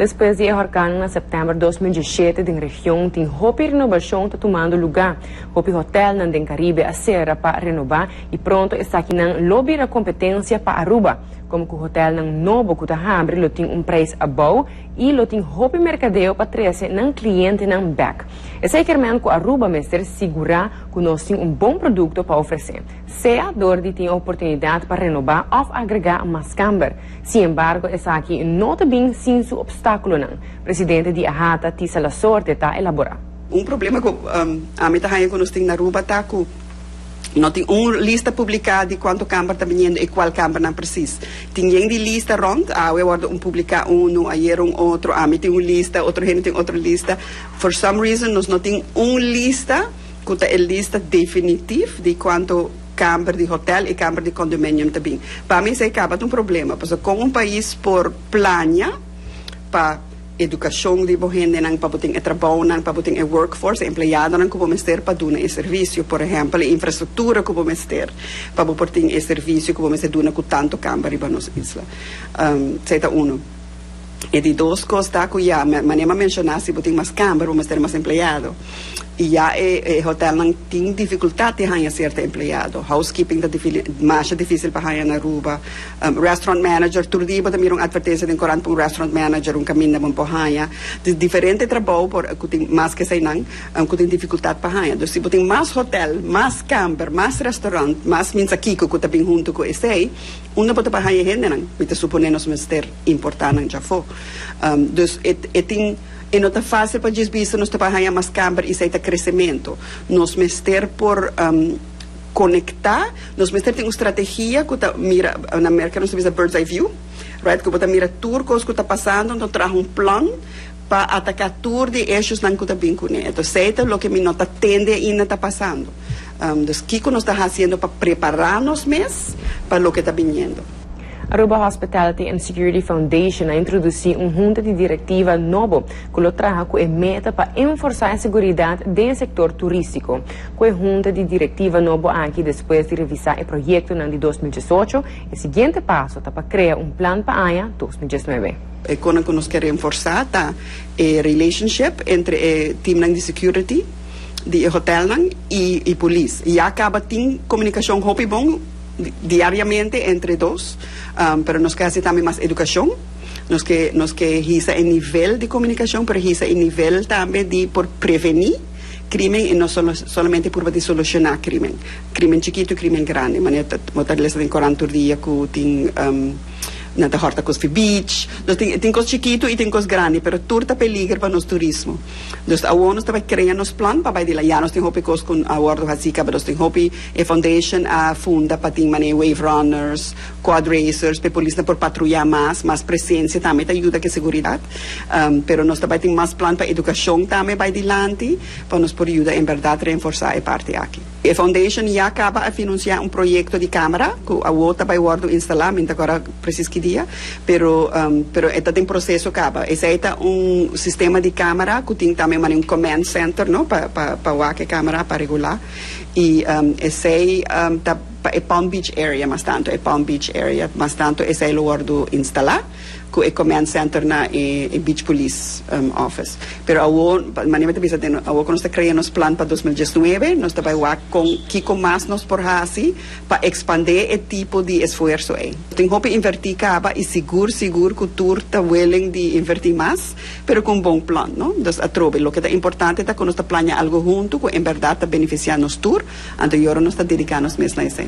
Despues di e horcan na september 2017 den region tin hopi renobacion ta tumando luga. Hopi hotelnan den Caribe a cera pa renoba y pronto esakinan lo bira competencia pa Aruba. Como cu hotelnan nobo cu ta habri lo tin un prijs abou y lo tin hopi mercadeo pa trece nan clientenan bek. Esey kiermen cu Aruba mester sigura cu nos tin un bon producto pa ofrece, sea door di tin oportunidad pa renoba of agrega mas camber. Sin embargo, esaki no ta bin sin su obstaculonan. Presidente di AHATA, Tisa LaSorte, ta elabora. Un problema cu ami ta haya cu nos tin na Aruba ta cu no tin un lista publica di cuanto camber ta biniendo y cual cambernan precies. Tin yen di lista rond, awe wordo un publica uno, ayer un otro, ami tin un lista, otro hende tin otro lista. For some reason nos no tin un lista cu ta e lista definitief di cuanto camber di hotel y camber di condominium ta bin. Pa mi esey caba ta un problema, pasobra con un pais por plania pa educacion di bo hendenan, pa bo tin e trabounan, pa bo tin e workforce, e empleadonan cu bo mester pa duna e servicio, por ehempel e infrastructura cu bo mester pa bo por tin e servicio cu bo mester duna cu tanto camber riba nos isla. Esey ta uno. E di dos cos ta cu ya, manera mi a menciona, si bo tin mas camber bo mester mas empleado. Y ya e hotelnan tin dificultad di haya cierto empleado. Housekeeping ta masha dificil pa haya na Aruba. Restaurant manager, tur dia bo ta mira un advertencia den corant pa un restaurant manager, un caminda bo por haya. Dus diferente trabou por cu tin mas cu eseinan cu tin dificultad pa haya. Dus si bo tin mas hotel, mas camber, mas restaurant, mas minsa kico cu ta bin hunto cu esey, unda bo ta pa haya hendenan? Mi ta supone nos mester importa nan djafó. Dus e tin. E no ta fácil pa djis bisa nos ta bai haña mas kamber i esei ta kresementu. Nos mester por konektá, nos mester tin un strategia ku ta mira, na Merka nos ta bisa bird's eye view, right, ku bo ta mira tur kos ku ta pasando, anto traha un plan pa ataká tur di e issuesnan ku ta bin kuné. Enton esei ta loke mi no ta tende ainda ta pasando. Dus kiko nos ta hasiendo pa prepará nos mes pa loke ta biniendo? Aruba Hospitality and Security Foundation a introduci un hunta di directiva nobo cu lo traha cu e meta pa enforsa e seguridad den e sector turistico. Cu e hunta di directiva nobo aki despues di revisa e proyectonan di 2018, e siguiente paso ta pa crea un plan pa aña 2019. E conan cu nos kier reenforsa ta e relationship entre e teamnan di security di e hotelnan y e polis. Ya caba tin comunicacion hopi bon diariamente entre dos, pero nos ke hasi tambe mas edukashon, nos ke nos ke hisa e nivel di komunikashon, pero hisa e nivel tambe di por prevení krimen i no solo solamente purba di solushoná krimen, krimen chikitu i krimen grandi, manera ta bo ta lesa den korant tur dia ku tin nan ta hòrta kos fi beach, nos tin tin kos chikitu i tin kos grandi, pero tur ta peliger pa nos turismo. Dus awor nos ta bai krea nos plan pa bai di la, ya nos tin hopi kos ku a wòrdu hasí kaba, nos tin hopi. E foundation a funda pa tin manera wave runners, quad racers, pa e polisnan por patruya mas, mas presencia tambe ta yuda ku e seguridad. Pero nos ta bai tin mas plan pa educacion tambe bai dilanti pa nos por yuda en berdad reenforsa e parti aki. E foundation ya caba a financia un proyecto di camera cu awo ta bai wordo instala, mi no ta acorda precies ki dia, pero pero e ta den proceso caba. Esey ta un sistema di camera cu tin tambe manera un command center no pa pa pa wak e camera pa regula. Y esey ta pa e Palm Beach area mas tanto, e Palm Beach area mas tanto esey lo wordo instala cu e command center na e Beach Police office. Pero awor, manera mi ta bisa den, awor cu nos ta crea nos plan pa 2019, nos ta bay wak con kico mas nos por haci pa expande e tipo di esfuerzo ey. Tin hopi inverti caba y sigur sigur cu tur ta willing di inverti mas. Pero cu un bon plan, no? Dus atrobe, loke ta importante ta cu nos ta plania algo hunto cu en berdad ta beneficia nos tur, anto yora nos ta dedica nos mes na esey.